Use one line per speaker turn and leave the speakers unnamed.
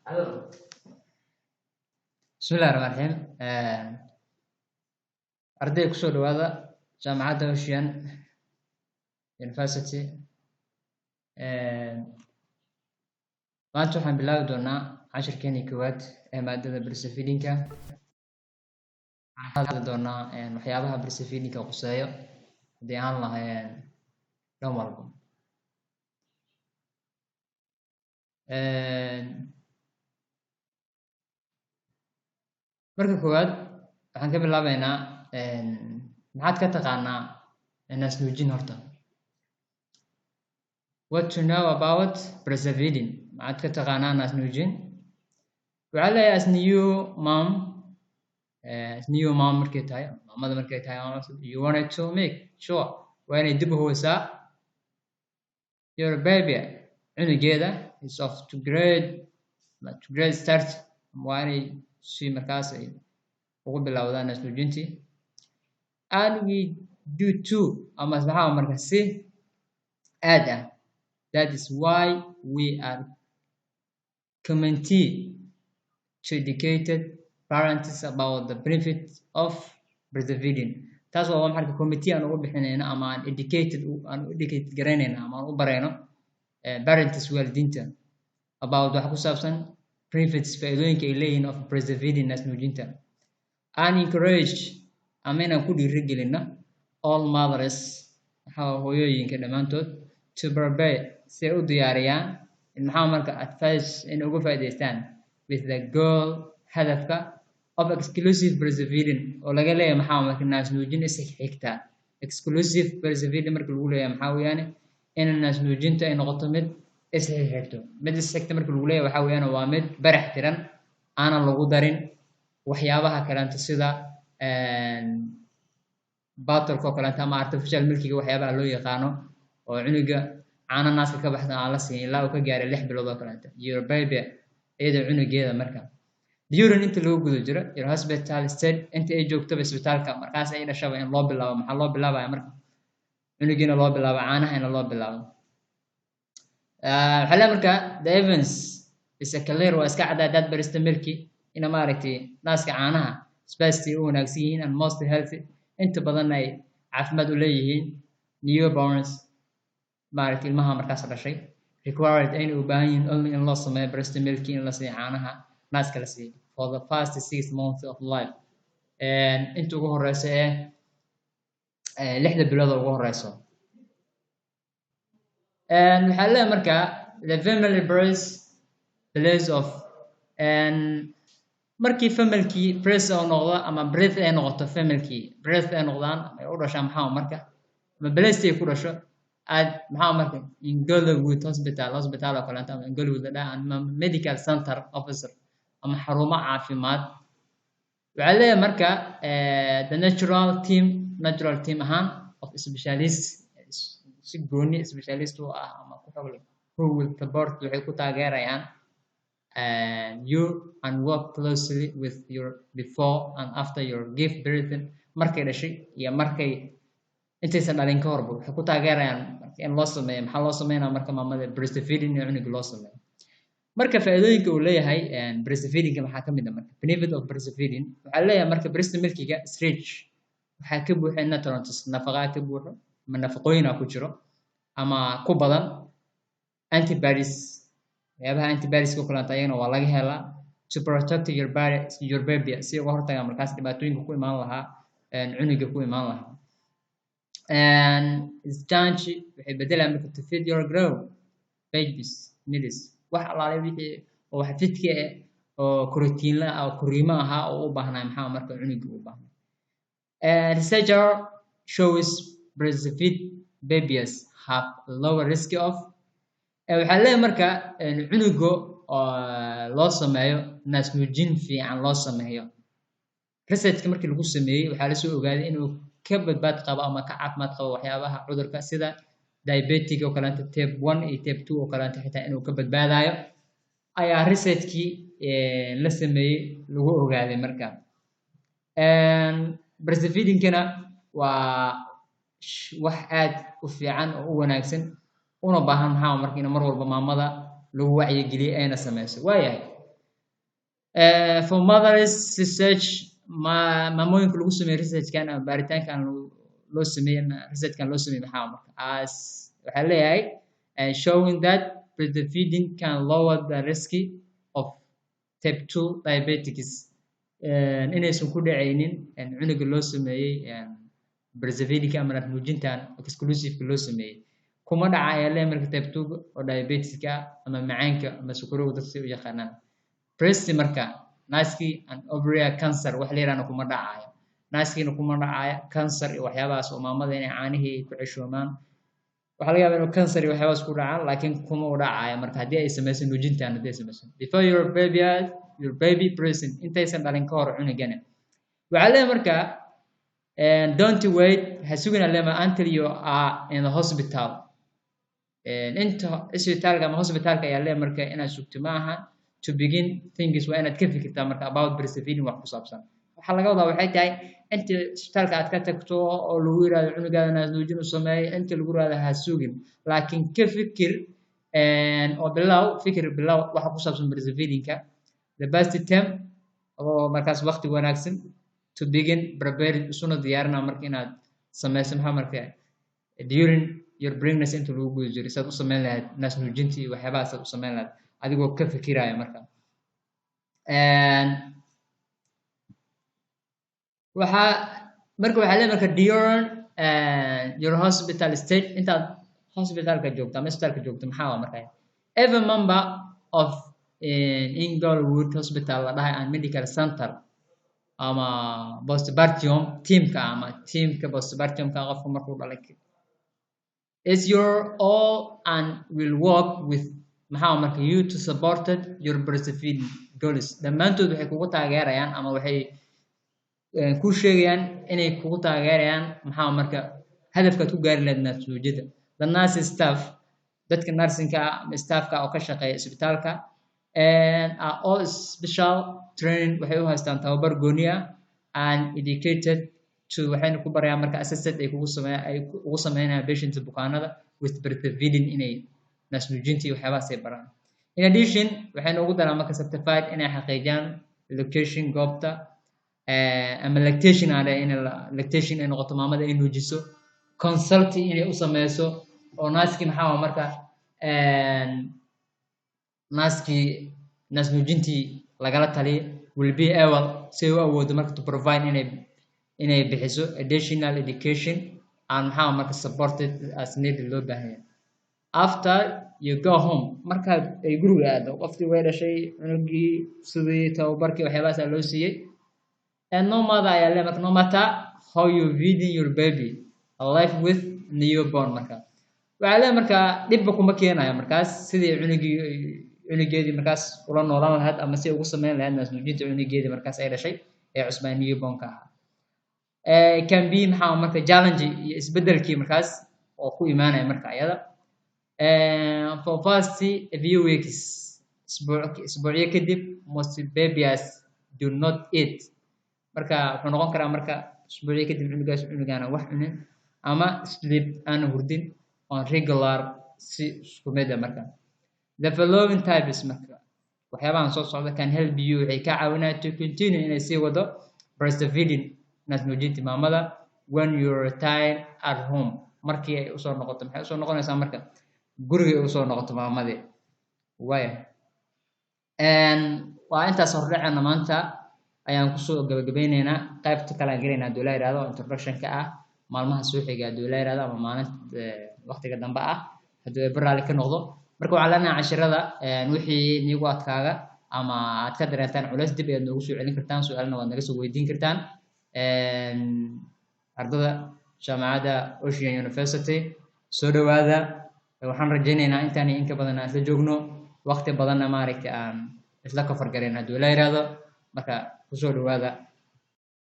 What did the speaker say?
Bismillahi Raxmaani Raxiim. Ardayda, kusoo dhawaada jaamacadda Ocean University. Maanta waxaan bilaabi doonaa cashirkeenii koowaad ee maadada breastfeeding-ka. Waxaan ka hadli doonaa waxyaabaha breastfeeding-ka quseeyo, haddii aan lahayn dhan walba. Marka koowaad waxaan ka bilaabeynaa, maxaad ka taqaanaa naasnuujin horta? What to know about breastfeeding? Maxaad ka taqaanaa naasnuujin? Waxaa leeyahay, as new mom, as new mom markay tahay, maamada markay tahay, you wanted to make sure, waa inay dib u hubisaa, your baby, cunugeeda, is off to great start, waa inay si markaas ay ugu bilowdaan naasnuujintii. And we do too, ama maxaa marka si aad ah. That is why we are committee to educated parents about the benefits of breastfeeding. Taas waa marka committee aan ugu bixinayno ama aan educated aan u educated garaynayno ama aan u barayno parents, waalidiinta, about, waxa ku saabsan, benefits, faa'iidooyinka ay leeyihiin, of breastfeeding, naasnuujinta, and encourage, ama inaan ku dhiirigelino, all mothers, waxaa hooyooyinka dhammaantood, to prepare, si ay u diyaariyaan, maxaa marka advice in uga faa'iidaystaan, with the goal, hadafka, of exclusive breastfeeding, oo laga leeyahay maxaa marka naasnuujin is xigta. Exclusive breastfeeding marka lagu leeyahay maxaa weeyaane? In naasnuujinta ay noqoto mid isxigto. Mid isxigta marka lagu leeyahay waxaa weeyaan waa mid barax tiran, aanan lagu darin waxyaabaha kaleeto sida bottle-ka oo kaleeto ama artificial milk-iga, waxyaabaha loo yaqaano oo cunuga caano naaska ka baxsan aan la siin ilaa uu ka gaaray 6 bilood oo kaleeto. Your baby, iyada cunugeeda marka, during, inta lagu guda jiro, your hospital stay, inta ay joogtaba isbitaalka, markaas ay dhashaba in loo bilaabo. Maxaa loo bilaabaya marka? Cunugiina loo bilaabo caanaha, ina loo bilaabo. Waxaa leeyahay marka, the evidence is a clear, waa iska caddaa, that breast milk, ina maaragtay naaska caanaha, is best, u wanaagsan yihiin, and most healthy, inta badan ay caafimaad u leeyihiin, newborns, maaragtay ilmaha markaas dhashay, required, ayna u baahan yihiin, only in loo sameeyo breast milk, in la siiyo caanaha naaska la siiyo, for the first 6 months of life, inta ugu horeysa ee 6da bilood ugu horeyso. Waxaa leeyahay marka, the family breast place of, markii familkii breast oo noqdo ama breath ay noqoto, familkii breast ay noqdaan ama ay u dhashaan, maxaa marka ama blessed ay ku dhasho aad, maxaa marka Englewood Hospital, hospital oo kaleeto ama Englewood la dhaha ama medical center officer ama xarumo caafimaad. Waxaa leeyahay marka, the natural team, natural team ahaan, of specialist, si gooni specialist u ah ama ku xog leh, who will support, waxay ku taageerayaan, you and work closely with your before and after your give birth, markay dhashay iyo markay intaysan dhalin ka horba waxay ku taageerayaan in loo sameeyo. Maxaa loo sameynaya marka maamada? Breastfeeding in cunuga loo sameeyo. Marka faa'iidooyinka uu leeyahay breastfeeding-ka maxaa ka mid ah? Marka, benefit of breastfeeding, waxaa leeyahay marka, breast milk-iga is rich, waxaa ka buuxa nutrients, nafaqaa ka buuxo ama nafaqooyina ku jiro ama ku badan, antibodies, waxyaabaha antibodies ku kulanta ayagana waa laga helaa, to protect your body, your baby, si uga hortagaan markaas dhibaatooyinka ku imaan lahaa cunuga ku imaan lahaa. Stanch, waxay bedelaan marka to fit your grow babies needs, wax alaale wixii oo wax fidka ah oo korotiinla ah oo koriimo ahaa oo u baahnaa, maxaa marka cunuga u baahnaa. Researcher shows breastfeed babies have lower risk of, waxaa leeyahay marka, cunuga loo sameeyo naasnuujin fiican loo sameeyo, research-ka markii lagu sameeyey waxaa lasoo ogaaday inuu ka badbaad qabo ama ka caafimaad qabo waxyaabaha cudurka sida diabetic oo kaleeto, type 1 iyo type 2 oo kaleeto, xitaa inuu ka badbaadayo ayaa research-kii la sameeyey lagu ogaaday. Marka breastfeeding-kana waa wax aad u fiican oo u wanaagsan, una baahan maxaa marka in mar walba maamada lagu wacyigeliyo ayna sameyso. Waayahay, For mothers research, ma maamooyinka lagu sameeyey researchkan ama baaritaankan loo sameeyey ama researchkan loo sameeyey, maxaa marka as waxaa leeyahay showing that breastfeeding can lower the risk of type 2 diabetes, inaysan ku dhacaynin cunuga loo sameeyey breastfeeding ama nuujintan exclusive loo sameeyey, kuma dhaca ayaa leeyahay marka type 2 oo diabeteska ama macaanka ama sokorowga dadka si u yaqaanaan. Breast marka naaskii and ovarian cancer wax la yidhahna kuma dhacayo, naaskiina kuma dhacayo cancer iyo waxyaabahaas oo maamada inay caanihii ku ceshoomaan. Waxaa laga yaabaa inuu cancer iyo waxyaabahaas ku dhacaan, laakiin kuma u dhacayo marka haddii ay samayso nuujintan, haddii ay samayso before your baby present, intaysan dhalin ka hor cunugana. Waxaa leeyahay marka don't wait, ha sugin alema, until you are in the hospital, inta isbitaalka ama hospitalka ayaa leeyahay marka inaad sugto ma aha. To begin things, waa inaad ka fikirtaa marka about breastfeeding wax ku saabsan. Waxaa laga wadaa waxay tahay inta isbitaalka aad ka tagto oo lagu yiraahdo cunugaada naas nuujin u sameey, inta lagu yiraahdo ha sugin, laakiin ka fikir oo bilow fikir, bilow waxa ku saabsan breastfeedingka. The best time oo markaas waqti wanaagsan to begin prepare, isuna diyaarina marka inaad sameyso maxaa marka during your pregnancy, inta lagu guda jiro, saad u sameyn lahayd naas nuujintii iyo waxyaabahaas aad u sameyn lahayd adigoo ka fikiraya marka. Waxaa marka waxaa leeyahay marka during your hospital stay, intaad hospitalka joogto ama isbitaalka joogto, maxaa waa marka every member of Englewood Hospital la dhahay and Medical Center ama postpartum teamka, ama teamka postpartumka qofka markuu dhalay, is your all and will work with maxaa marka you to supported your breastfeeding goals. Dhammaantood waxay kugu taageerayaan ama waxay ku sheegayaan inay kugu taageerayaan maxaa marka hadafkaad ku gaari lahayd naasnuujinta. The nursing staff, dadka nursingka ah ama staffka oo ka shaqeeya isbitaalka, and are all special training, waxay u haystaan tababar gooni ah, and educated to, waxayna ku barayaan marka assisted ay kugu sameeyaan, ay ugu sameynayaan patients, bukaanada, with breastfeeding, inay naasnuujinta iyo waxyaabahaas ay baraan. In addition, waxayna ugu daraan marka certified inay xaqiijiyaan location, goobta, ama lactation aan dhahay, in lactation ay noqoto, maamada ay nuujiso, consult inay u sameyso oo naaskii maxaa waa marka naaskii naas nuujintii lagala taliyo, will be able, si ay u awoodo marka, to provide, inay bixiso additional education and maxaa marka supported as needed loo baahan yahay. After you go home, markaad ay guriga aado, qofkii way dhashay cunugii, sidii tababarkii waxyaabahaas loo siiyey, and no matter ayaa le marka no matter how you feeding your baby, a life with newborn marka waxaa le marka dhibba kuma keenayo markaas sidii cunugii cunugeedii markaas ula noolaan lahayd ama si ugu sameyn lahayd naas nuujinta cunugeedii markaas ay dhashay ee cusbaa, newbornka ahaa. Can be maxaa marka challenge iyo isbedelkii markaas oo ku imaanaya marka ayada for first a few weeks, isbuucyo kadib, most babies do not eat. Marka wuxuu noqon karaa marka isbuucyo kadib cunugaas cunugaana wax cunin ama sleep, aana hurdin on regular, si isku mid ah. Marka the following types, marka waxyaabahan soo socda, can help you, waxay ka caawinayaan, to continue, inay sii wado, breastfeeding, naas nuujinta maamada, when you return at home, markii ay usoo noqoto. Maxay usoo noqonaysaa marka? Gurigay usoo noqoto maamadii. Waaya, waa intaas hordhaceena maanta ayaan kusoo gabagabeyneynaa. Qaybta kale aan gelaynaa hadduu la yihahdo introduction-ka ah maalmaha soo xiga hadduu la yihahdo, ama maalinta waqtiga dambe ah hadduu Eebbe raalli ka noqdo. Marka waxaan leenahay cashirada wixii niigu adkaaga ama aad ka dareentaan culays, dib ayaad noogu soo celin kartaan, su-aalna waad naga soo weydiin kartaan. Ardada jaamacadda Ocean University, soo dhowaada. Waxaan rajaynaynaa intaan iyo in ka badan aan isla joogno, waqti badanna maaragtay aan isla kafar gareyn hadduu la yihahdo. Marka kusoo dhowaada.